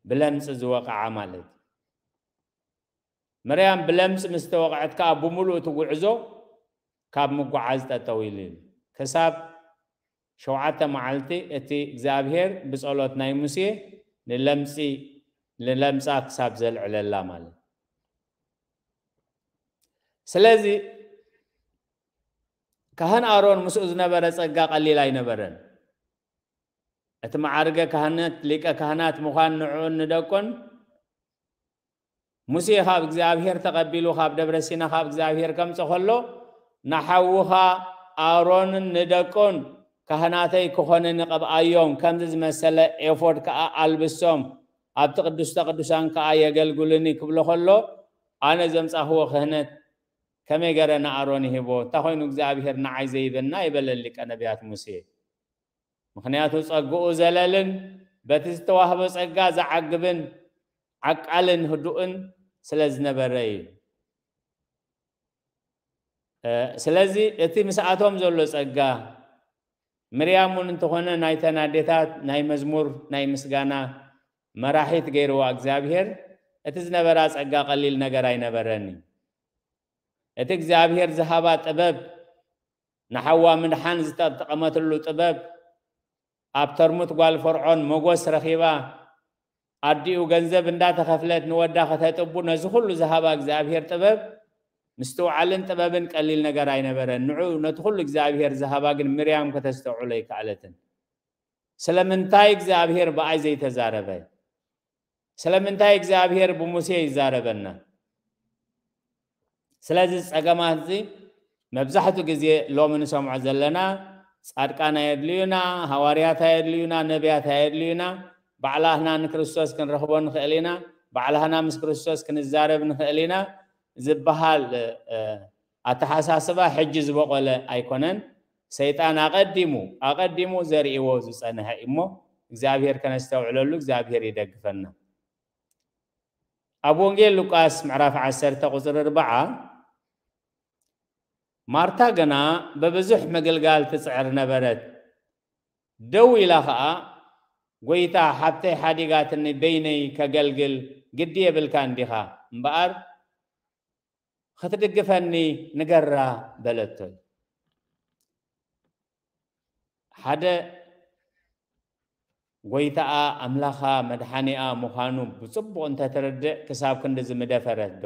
ብለምፂ ዝወቕዓ ማለት። ምርያም ብለምፂ ምስ ተወቕዐት ከዓ ብምሉእ እቲ ጉዕዞ ካብ ምጓዓዝ ጠጠው ኢሉ እዩ። ክሳብ ሸውዓተ መዓልቲ እቲ እግዚኣብሔር ብጸሎት ናይ ሙሴ ንለምጺ፣ ንለምጻ ክሳብ ዘልዕለላ ማለት። ስለዚ ካህን ኣሮን ምስኡ ዝነበረ ጸጋ ቀሊል ኣይነበረን። እቲ መዓርገ ካህነት፣ ሊቀ ካህናት ምዃን ንዕኡን ንደቁን ሙሴ ካብ እግዚኣብሔር ተቐቢሉ ካብ ደብረ ሲና ካብ እግዚኣብሔር ከምጽእ ከሎ፣ ንሓውኻ ኣሮንን ንደቁን ካህናተይ ክኾኑ ንቐብኣዮም፣ ከምዚ ዝመሰለ ኤፎድ ከኣ ኣልብሶም፣ ኣብቲ ቅዱስተ ቅዱሳን ከኣ የገልግሉኒ ክብሎ ከሎ፣ ኣነ ዘምጻኽዎ ክህነት ከመይ ገረ ንኣሮን ይህቦ? እንታይ ኮይኑ እግዚኣብሔር ንዓይ ዘይበና? ይበለ ሊቀ ነቢያት ሙሴ። ምኽንያቱ ጸግኡ ዘለልን በቲ ዝተዋህቦ ጸጋ ዝዓግብን ዓቃልን ህዱእን ስለ ዝነበረ እዩ። እ፣ ስለዚ እቲ ምስኣቶም ዘሎ ጸጋ፣ ምርያም እውን እንተኾነ ናይተን ኣዴታት ናይ መዝሙር ናይ ምስጋና መራሒት ገይርዋ እግዚኣብሔር፣ እቲ ዝነበራ ጸጋ ቀሊል ነገር ኣይነበረን እዩ። እቲ እግዚኣብሔር ዝሃባ ጥበብ፣ ንሓዋ ምድሓን ዝተጠቐመትሉ ጥበብ፣ ኣብ ተርሙት ጓል ፈርዖን መጎስ ረኺባ፣ ኣዲኡ ገንዘብ እንዳተኸፍለት ንወዳ ከተጥቡ ነዚ ኩሉ ዝሃባ እግዚኣብሔር ጥበብ፣ ምስትውዓልን ጥበብን ቀሊል ነገር ኣይነበረን። ንዑ ነቲ ኩሉ እግዚኣብሔር ዝሃባ ግን ምርያም ከተስተውዕሎ ኣይከኣለትን። ስለምንታይ እግዚኣብሔር ብኣይ ዘይተዛረበ? ስለምንታይ እግዚኣብሔር ብሙሴ ይዛረበና? ስለዚ ጸገማት እዚ መብዛሕትኡ ግዜ ሎሚ ንሰምዖ ዘለና ጻድቃን ኣየድልዩና፣ ሃዋርያት ኣየድልዩና፣ ነቢያት ኣየድልዩና፣ ባዕላህና ንክርስቶስ ክንረኽቦ ንኽእል ኢና፣ ባዕላህና ምስ ክርስቶስ ክንዛረብ ንኽእል ኢና ዝበሃል፣ እ፣ ኣተሓሳስባ ሕጂ ዝበቖለ ኣይኮነን። ሰይጣን ኣቐዲሙ፣ ኣቐዲሙ ዘርእዎ ዝጸንሐ እዩ እሞ እግዚኣብሔር ከነስተውዕለሉ እግዚኣብሔር ይደግፈና። ኣብ ወንጌል ሉቃስ ምዕራፍ ዓሰርተ ቁጽሪ ኣርብዓ፣ ማርታ ግና ብብዙሕ ምግልጋል ትጽዕር ነበረት። ደው ኢላ ኸኣ፣ "ጐይታ፣ ሓብተይ ሓዲጋትኒ በይነይ ከገልግል ግዲ የብልካን ዲኻ? እምበኣር ክትድግፈኒ ንገራ" በለቶ። ሓደ ጐይታኣ፣ ኣምላኻ፣ መድሓኒኣ ምዃኑ ብጽቡቕ እንተተረድእ፣ ክሳብ ክንድዚ ምደፈረት ዶ?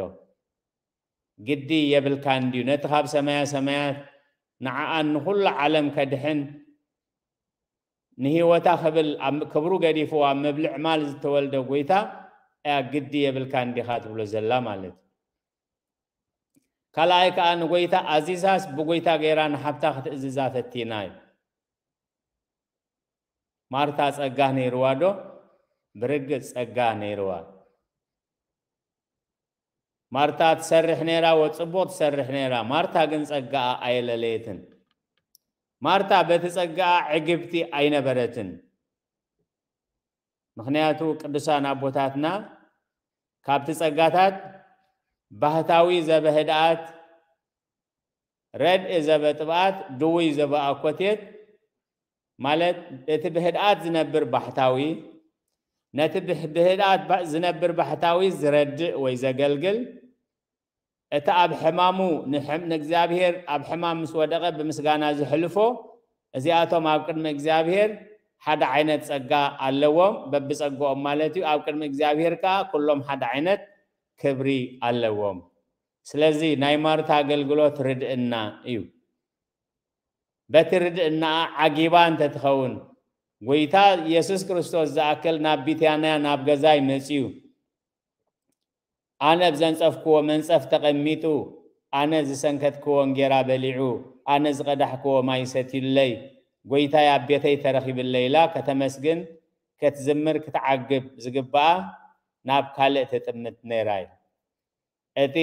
ግዲ የብልካን ድዩ? ነቲ ካብ ሰማያ ሰማያት ንዓኣን ንኹሉ ዓለም ከድሕን ንህይወታ ክብል ኣብ ክብሩ ገዲፉ ኣብ መብልዕ ማል ዝተወልደ ጐይታ እያ ግዲ የብልካን ዲኻ ትብሎ ዘላ ማለት እዩ። ካልኣይ ከኣ ንጐይታ ኣዚዛስ ብጐይታ ገይራ ንሓብታ ክትእዝዛ ፈቲና እዩ። ማርታ ጸጋ ነይርዋ ዶ? ብርግጽ ጸጋ ነይርዋ። ማርታ ትሰርሕ ነይራ፣ ወጽቡቕ ትሰርሕ ነይራ። ማርታ ግን ጸጋኣ ኣየለለየትን። ማርታ በቲ ጸጋኣ ዕግብቲ ኣይነበረትን። ምኽንያቱ ቅዱሳን ኣቦታትና ካብቲ ጸጋታት ባህታዊ ዘበህድኣት፣ ረድእ ዘበጥብኣት፣ ድውይ ዘበኣኮቴት፣ ማለት እቲ ብህድኣት ዝነብር ባሕታዊ፣ ነቲ ብህ- ብህድኣት ባ- ዝነብር ባሕታዊ ዝረድእ ወይ ዘገልግል፣ እቲ ኣብ ሕማሙ ንሕም- ንእግዚኣብሔር ኣብ ሕማም ምስ ወደቐ ብምስጋና ዝሕልፎ፣ እዚኣቶም ኣብ ቅድሚ እግዚኣብሔር ሓደ ዓይነት ጸጋ ኣለዎም፣ በብጸግኦም ማለት እዩ። ኣብ ቅድሚ እግዚኣብሔር ከኣ ኩሎም ሓደ ዓይነት ክብሪ ኣለዎም። ስለዚ ናይ ማርታ ኣገልግሎት ርድእና እዩ። በቲ ርድእናኣ ዓጊባ እንተትኸውን፣ ጎይታ ኢየሱስ ክርስቶስ ዝኣክል ናብ ቢታንያ ናብ ገዛይ መጺኡ፣ ኣነ ብዘንጸፍክዎ መንጸፍ ተቐሚጡ፣ ኣነ ዝሰንከትክዎ እንጌራ በሊዑ፣ ኣነ ዝቐዳሕክዎ ማይ ሰትዩለይ፣ ጎይታይ ኣብ ቤተይ ተረኺብለይ ኢላ ከተመስግን፣ ክትዝምር፣ ክትዓግብ ዝግብኣ ናብ ካልእ ትጥምት ነይራ እዩ። እቲ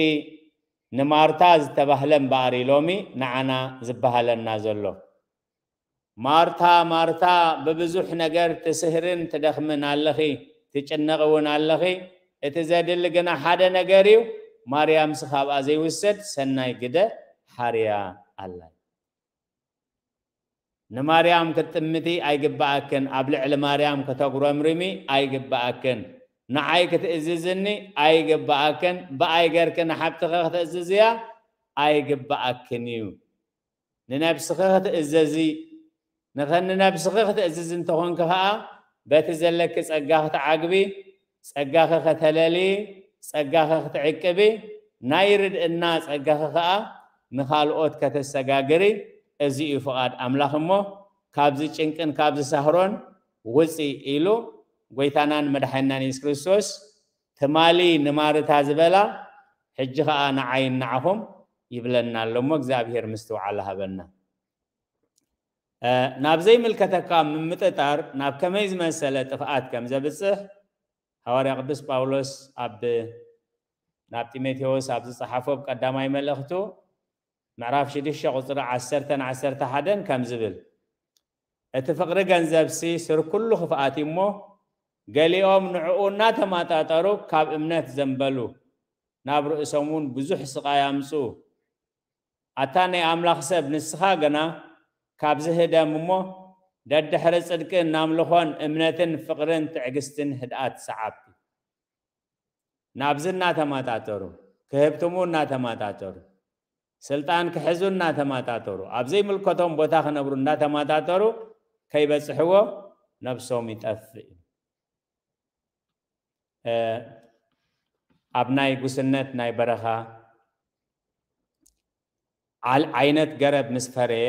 ንማርታ ዝተባህለ እምበኣር እዩ ሎሚ ንዓና ዝበሃለና ዘሎ። ማርታ፣ ማርታ፣ ብብዙሕ ነገር ትስህርን ትደኽምን ኣለኺ፣ ትጭነቕ እውን ኣለኺ። እቲ ዘድሊ ግና ሓደ ነገር እዩ። ማርያምሲ ካብኣ ዘይውሰድ ሰናይ ግደ ሓርያ ኣላ። ንማርያም ክትጥምቲ ኣይግብኣክን፣ ኣብ ልዕሊ ማርያም ከተጉረምርሚ ኣይግብኣክን፣ ንዓይ ክትእዝዝኒ ኣይግብኣክን፣ ብኣይ ገርኪ ንሓብትኺ ክትእዝዝያ ኣይግብኣክን እዩ። ንነብስኺ ክትእዘዚ፣ ንኸ- ንነብስኺ ክትእዝዚ እንተኾንኪ ኸኣ፣ በቲ ዘለኪ ጸጋ ክትዓግቢ፣ ጸጋኺ ከተለሊ፣ ጸጋኺ ክትዕቅቢ፣ ናይ ርድእና ጸጋኺ ኸኣ ንኻልኦት ከተሰጋግሪ፣ እዚ እዩ ፍቓድ ኣምላኽ። እሞ ካብዚ ጭንቅን ካብዚ ሳህሮን ውጺ ኢሉ ጎይታናን መድሓኒናን የሱስ ክርስቶስ ትማሊ ንማርታ ዝበላ፣ ሕጂ ኸኣ ንዓይን ንዓኹም ይብለና ኣሎ። እሞ እግዚኣብሔር ምስትውዓል ሃበና። እ፣ ናብ ዘይምልከተካ ምምጥጣር ናብ ከመይ ዝመሰለ ጥፍኣት ከም ዘብጽሕ ሃዋርያ ቅዱስ ጳውሎስ ኣብ፣ ናብ ጢሞቴዎስ ኣብ ዝጸሓፎ ኣብ ቀዳማይ መልእኽቱ ምዕራፍ ሽዱሽተ ቁጽሪ ዓሰርተን ዓሰርተ ሓደን ከም ዝብል፣ እቲ ፍቕሪ ገንዘብሲ ስር ኩሉ ክፍኣት እዩ እሞ፣ ገሊኦም ንዕኡ እናተማጣጠሩ ካብ እምነት ዘንበሉ፣ ናብ ርእሶም እውን ብዙሕ ስቓይ ኣምጽኡ። ኣታ ናይ ኣምላኽ ሰብ፣ ንስኻ ግና ካብዚ ህደም እሞ፣ ደድሕሪ ጽድቅን ኣምልኾን እምነትን ፍቕርን ትዕግስትን ህድኣት ሰዓብ። ናብዚ እናተማጣጠሩ፣ ክህብትሙ እናተማጣጠሩ፣ ስልጣን ክሕዙ እናተማጣጠሩ፣ ኣብ ዘይምልከቶም ቦታ ክነብሩ እናተማጣጠሩ ከይበጽሕዎ ነብሶም ይጠፍእ እዩ። እ፣ ኣብ ናይ ጉስነት ናይ በረኻ ዓል-፣ ዓይነት ገረብ ምስ ፈረየ፣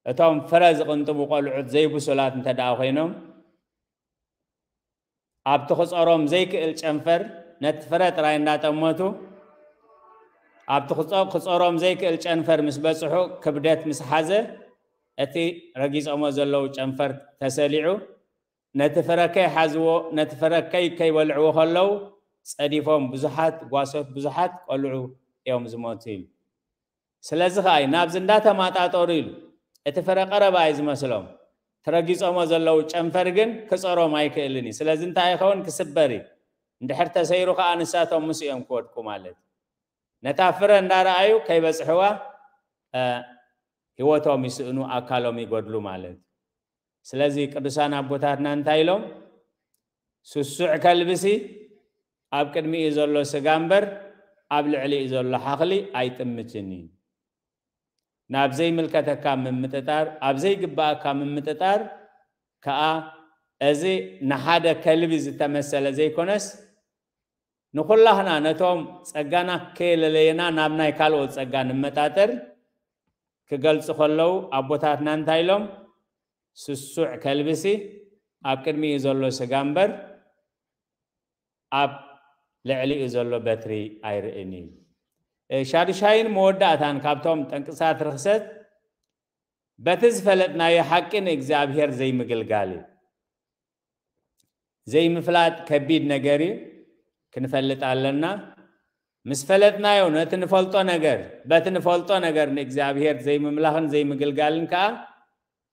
እቶም ፍረ ዝቕንጥቡ ቆልዑት ዘይብሱላት እንተ ደኣ ኮይኖም፣ ኣብቲ ክጾሮም ዘይክእል ጨንፈር ነቲ ፍረ ጥራይ እንዳጠመቱ፣ ኣብቲ ክጾ-፣ ክጾሮም ዘይክእል ጨንፈር ምስ በጽሑ፣ ክብደት ምስ ሓዘ፣ እቲ ረጊጾሞ ዘለዉ ጨንፈር ተሰሊዑ፣ ነቲ ፍረ ከይሓዝዎ፣ ነቲ ፍረ ከይ-፣ ከይበልዕዎ ከለዉ፣ ጸዲፎም ብዙሓት ጓሶት፣ ብዙሓት ቆልዑ እዮም ዝሞቱ ኢሉ። ስለዚ ኸኣ እዩ ናብዚ እንዳተማጣጠሩ ኢሉ። እቲ ፍረ ቀረባ እዩ ዝመስሎም። ተረጊጾሞ ዘለዉ ጨንፈር ግን ክጸሮም ኣይክእልን እዩ። ስለዚ እንታይ ይኸውን? ክስበር እዩ። እንድሕር ተሰይሩ ኸኣ ንሳቶም ምስ እዮም ክወድቁ ማለት እዩ። ነታ ፍረ እንዳረኣዩ ከይበጽሕዋ፣ እ፣ ህይወቶም ይስእኑ፣ ኣካሎም ይጎድሉ ማለት እዩ። ስለዚ ቅዱሳን ኣቦታትና እንታይ ኢሎም? ስሱዕ ከልብሲ ኣብ ቅድሚኡ ዘሎ ስጋ እምበር ኣብ ልዕሊኡ ዘሎ ሓኽሊ ኣይጥምትን እዩ። ናብ ዘይምልከተካ ምምጥጣር፣ ኣብ ዘይግብኣካ ምምጥጣር ከኣ፣ እዚ ንሓደ ከልቢ ዝተመሰለ ዘይኮነስ፣ ንኹላህና ነቶም ጸጋና ከየለለየና ናብ ናይ ካልኦት ጸጋ ንመጣጠር ክገልጹ ከለዉ ኣቦታትና እንታይ ኢሎም? ስሱዕ ከልብሲ ኣብ ቅድሚኡ ዘሎ ስጋ እምበር ኣብ ልዕሊኡ ዘሎ በትሪ ኣይርእን እዩ። እ፣ ሻዱሻይን መወዳእታን ካብቶም ጠንቅሳት ርኽሰት በቲ ዝፈለጥናዮ ሓቂ ንእግዚኣብሔር ዘይምግልጋል እዩ። ዘይምፍላጥ ከቢድ ነገር እዩ። ክንፈልጥ ኣለና። ምስ ፈለጥናዮ ነቲ ንፈልጦ ነገር፣ በቲ ንፈልጦ ነገር ንእግዚኣብሔር ዘይምምላኽን ዘይምግልጋልን ከኣ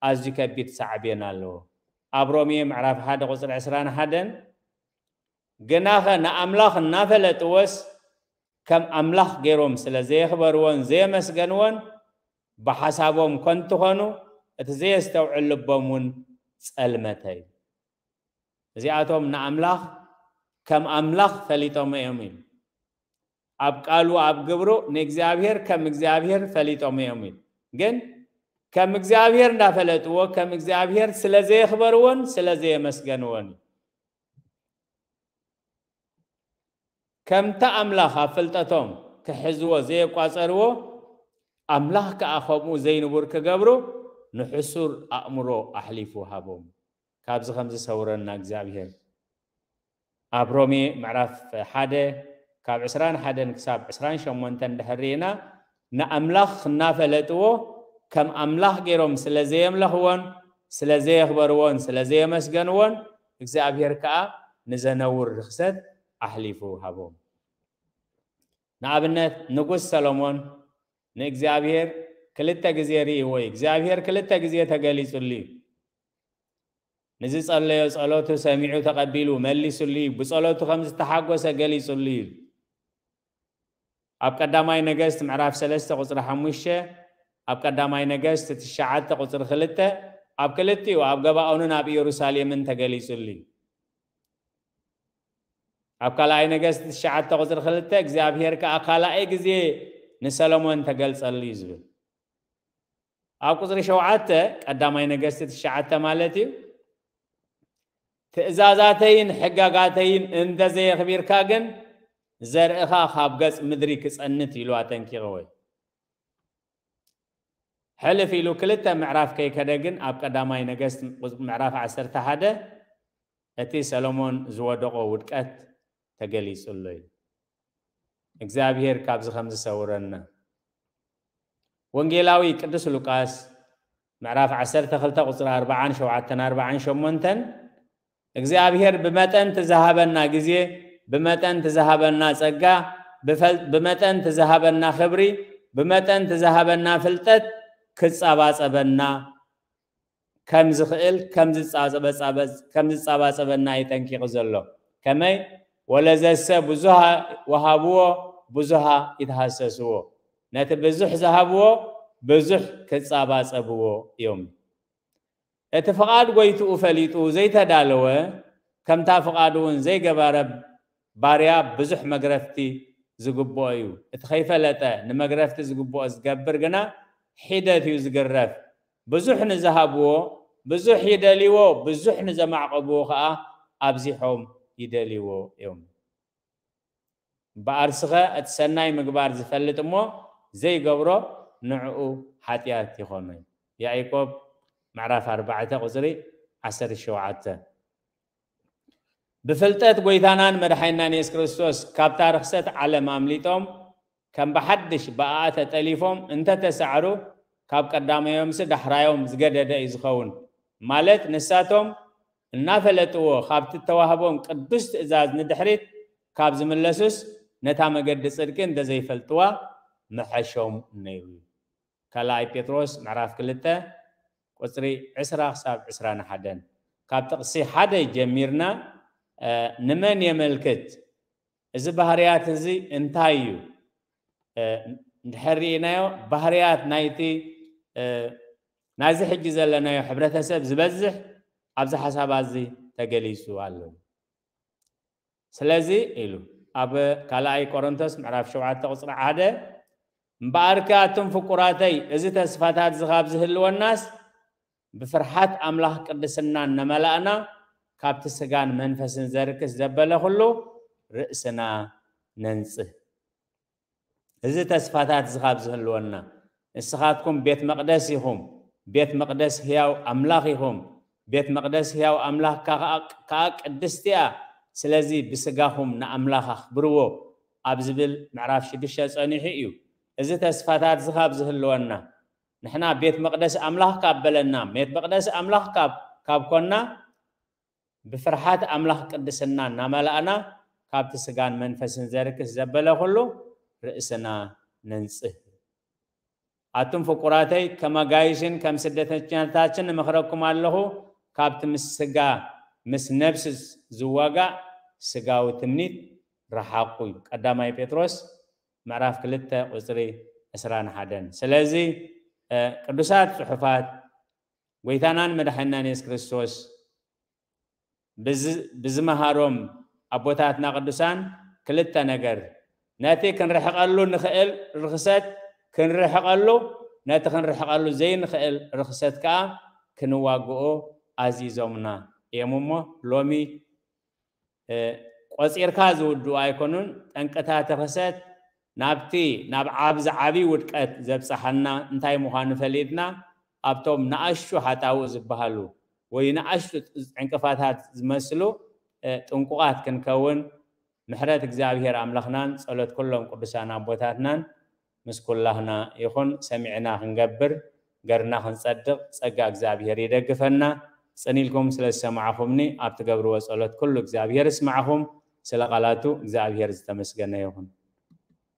ኣዝዩ ከቢድ ሳዕቤን ኣለዎ። ኣብ ሮሜ ምዕራፍ ሓደ ቁፅሪ ዕስራን ሓደን፣ ግናኸ ንኣምላኽ እናፈለጥዎስ ከም ኣምላኽ ገይሮም ስለ ዘየኽበርዎን ዘየመስገንዎን፣ ብሓሳቦም ከንቱ ኾኑ፣ እቲ ዘየስተውዕል ልቦም እውን ጸልመተ እዩ። እዚኣቶም ንኣምላኽ ከም ኣምላኽ ፈሊጦም እዮም ኢሉ። ኣብ ቃሉ ኣብ ግብሩ ንእግዚኣብሔር ከም እግዚኣብሔር ፈሊጦም እዮም ኢሉ። ግን ከም እግዚኣብሔር እንዳፈለጥዎ ከም እግዚኣብሔር ስለ ዘየኽበርዎን ስለ ዘየመስገንዎን እዩ። ከምቲ ኣምላኽ ኣብ ፍልጠቶም ክሕዝዎ ዘየቋጸርዎ፣ ኣምላኽ ከኣ ከምኡ ዘይንቡር ክገብሩ ንሕሱር ኣእምሮ ኣሕሊፉ ሃቦም። ካብዚ ከም ዝሰውረና እግዚኣብሔር ኣብ ሮሜ ምዕራፍ ሓደ ካብ ዕስራን ሓደን ክሳብ ዕስራን ሸሞንተን ድሕር ርኢና፣ ንኣምላኽ እናፈለጥዎ ከም ኣምላኽ ገይሮም ስለ ዘየምለኽዎን ስለ ዘየኽበርዎን ስለ ዘየመስገንዎን፣ እግዚኣብሔር ከኣ ንዘነውር ርኽሰት ኣሕሊፉ ሃቦም። ንኣብነት ንጉስ ሰሎሞን ንእግዚኣብሔር ክልተ ግዜ ርእይዎ እዩ። እግዚኣብሔር ክልተ ግዜ ተገሊጹሉ እዩ። ንዝጸለዮ ጸሎቱ ሰሚዑ ተቐቢሉ መሊሱሉ እዩ። ብጸሎቱ ከም ዝተሓጎሰ ገሊጹሉ እዩ። ኣብ ቀዳማይ ነገስት ምዕራፍ ሰለስተ ቁጽሪ ሓሙሽተ፣ ኣብ ቀዳማይ ነገስት ትሽዓተ ቁጽሪ ክልተ፣ ኣብ ክልቲኡ ኣብ ገባኦንን ኣብ ኢየሩሳሌምን ተገሊጹሉ እዩ። ኣብ ካልኣይ ነገስት ትሽዓተ ቁጽሪ ክልተ እግዚኣብሔር ከኣ ካልኣይ ግዜ ንሰሎሞን ተገልጸሉ እዩ ዝብል። ኣብ ቁጽሪ ሸውዓተ ቀዳማይ ነገስት ትሽዓተ ማለት እዩ። ትእዛዛተይን ሕጋጋተይን እንተ ዘየኽቢርካ ግን ዘርእኻ ካብ ገጽ ምድሪ ክጸንት ኢሉ ኣጠንቂቕዎ እዩ። ሕልፍ ኢሉ ክልተ ምዕራፍ ከይከደ ግን ኣብ ቀዳማይ ነገስት ምዕራፍ ዓሰርተ ሓደ እቲ ሰሎሞን ዝወደቆ ውድቀት ተገሊጹ ኣሎ እዩ። እግዚኣብሔር ካብዚ ከም ዝሰውረና። ወንጌላዊ ቅዱስ ሉቃስ ምዕራፍ ዓሰርተ ክልተ ቁጽሪ ኣርባዓን ሸውዓተን ኣርባዓን ሸሞንተን እግዚኣብሔር ብመጠን ትዝሃበና ግዜ፣ ብመጠን ትዝሃበና ጸጋ፣ ብፈል-፣ ብመጠን ትዝሃበና ክብሪ፣ ብመጠን ትዝሃበና ፍልጠት ክጻባጸበና ከም ዝኽእል፣ ከም ዝጻበጻበ-፣ ከም ዝጻባጸበና እዩ ጠንቂቑ ዘሎ። ከመይ? "ወለዘሰ ብዙሃ ወሃብዎ፣ ብዙሃ ይትሃሰስዎ።" ነቲ ብዙሕ ዝሃብዎ፣ ብዙሕ ክጻባጸብዎ እዮም። እቲ ፍቓድ ጎይትኡ ፈሊጡ ዘይተዳለወ፣ ከምታ ፍቓዱ እውን ዘይገበረ ባርያ ብዙሕ መግረፍቲ ዝግብኦ እዩ። እቲ ከይፈለጠ ንመግረፍቲ ዝግብኦ ዝገብር ግና ሒደት እዩ ዝግረፍ። ብዙሕ ንዝሃብዎ፣ ብዙሕ ይደልይዎ፣ ብዙሕ ንዘማዕቆብዎ ኸኣ ኣብዚሖም ይደልይዎ እዮም። እምበኣርስኸ እቲ ሰናይ ምግባር ዝፈልጥ እሞ ዘይገብሮ ንዕኡ ሓጢኣት ይኾኖ እዩ። ያዕቆብ ምዕራፍ ኣርባዕተ ቁጽሪ ዓሰርተ ሸውዓተ። ብፍልጠት ጎይታናን መድሓኒናን የሱስ ክርስቶስ ካብታ ርኽሰት ዓለም ኣምሊጦም ከም ብሓድሽ ብኣኣ ተጠሊፎም እንተተሳዕሩ ካብ ቀዳማዮምሲ ዳሕራዮም ዝገደደ እዩ ዝኸውን። ማለት ንሳቶም እናፈለጥዎ ካብቲ እተዋህቦም ቅዱስ ትእዛዝ ንድሕሪት ካብ ዝምለሱስ ነታ መገዲ ጽድቂ እንተዘይፈልጥዋ ምሐሾም ነይሩ። ካልኣይ ጴጥሮስ ምዕራፍ ክልተ ቁጽሪ ዕስራ ክሳብ ዕስራን ሓደን። ካብ ጥቕሲ ሓደ ጀሚርና፣ እ፣ ንመን የመልክት? እዚ ባህርያት እዚ እንታይ እዩ? እ፣ እንድሕር ርኢናዮ፣ ባህርያት ናይቲ፣ እ፣ ናይዚ ሕጂ ዘለናዮ ሕብረተሰብ ዝበዝሕ ኣብዚ ሓሳባት እዚ ተገሊጹ ኣሎ። ስለዚ ኢሉ ኣብ ካልኣይ ቆሮንቶስ ምዕራፍ ሸውዓተ ቁጽሪ ሓደ፣ "እምበኣርከ ኣቱም ፍቁራተይ፣ እዚ ተስፋታት እዚ ካብ ዝህልወናስ፣ ብፍርሓት ኣምላኽ ቅድስና እናመላእና፣ ካብቲ ስጋን መንፈስን ዘርክስ ዘበለ ኩሉ ርእስና ነንጽህ።" እዚ ተስፋታት እዚ ካብ ዝህልወና፣ ንስኻትኩም ቤት መቕደስ ኢኹም፣ ቤት መቕደስ ህያው ኣምላኽ ኢኹም፣ ቤት መቕደስ ህያው ኣምላኽ ከኣ፣ ከኣ ቅድስቲ እያ። ስለዚ ብስጋኹም ንኣምላኽ ኣኽብርዎ ኣብ ዝብል ምዕራፍ ሽዱሽተ ጸኒሑ እዩ። እዚ ተስፋታት እዚ ካብ ዝህልወና፣ ንሕና ቤት መቕደስ ኣምላኽ ካብ በለና፣ ቤት መቕደስ ኣምላኽ ካብ፣ ካብ ኮና፣ ብፍርሓት ኣምላኽ ቅድስና እናመላእና፣ ካብቲ ስጋን መንፈስን ዘርክስ ዘበለ ኩሉ ርእስና ነንጽህ። ኣቱም ፍቁራተይ፣ ከም ኣጋይሽን ከም ስደተኛታትን እመኽረኩም ኣለኹ። ካብቲ ምስ ስጋ ምስ ነብሲ ዝዋጋእ ስጋዊ ትምኒት ረሓቑ እዩ። ቀዳማይ ጴጥሮስ ምዕራፍ ክልተ ቁፅሪ ዕስራን ሓደን። ስለዚ ቅዱሳት ፅሑፋት ጎይታናን መድሓናን የሱስ ክርስቶስ ብዝመሃሮም ኣቦታትና ቅዱሳን ክልተ ነገር፣ ነቲ ክንርሕቐሉ ንኽእል ርኽሰት ክንርሕቐሉ፣ ነቲ ክንርሕቐሉ ዘይንኽእል ርኽሰት ከኣ ክንዋግኦ ኣዚዞምና እዮም። እሞ ሎሚ ቆጺርካ ዝውድኡ ኣይኮኑን። ጠንቅታት ርኽሰት ናብቲ ናብ ዓብ ዝዓቢ ውድቀት ዘብጽሓና እንታይ ምዃኑ ፈሊጥና፣ ኣብቶም ንኣሽቱ ሓጣውእ ዝበሃሉ ወይ ንኣሽቱ ዕንቅፋታት ዝመስሉ ጥንቁቓት ክንከውን ምሕረት እግዚኣብሔር ኣምላኽናን ጸሎት ኩሎም ቅዱሳን ኣቦታትናን ምስ ኩላህና ይኹን። ሰሚዕና ክንገብር፣ ገርና ክንጸድቕ ጸጋ እግዚኣብሔር ይደግፈና። ጽን ኢልኩም ስለ ዝሰማዕኹምኒ ኣብ ትገብርዎ ጸሎት ኩሉ እግዚኣብሔር ይስማዕኹም። ስለ ቃላቱ እግዚኣብሔር ዝተመስገነ ይኹን።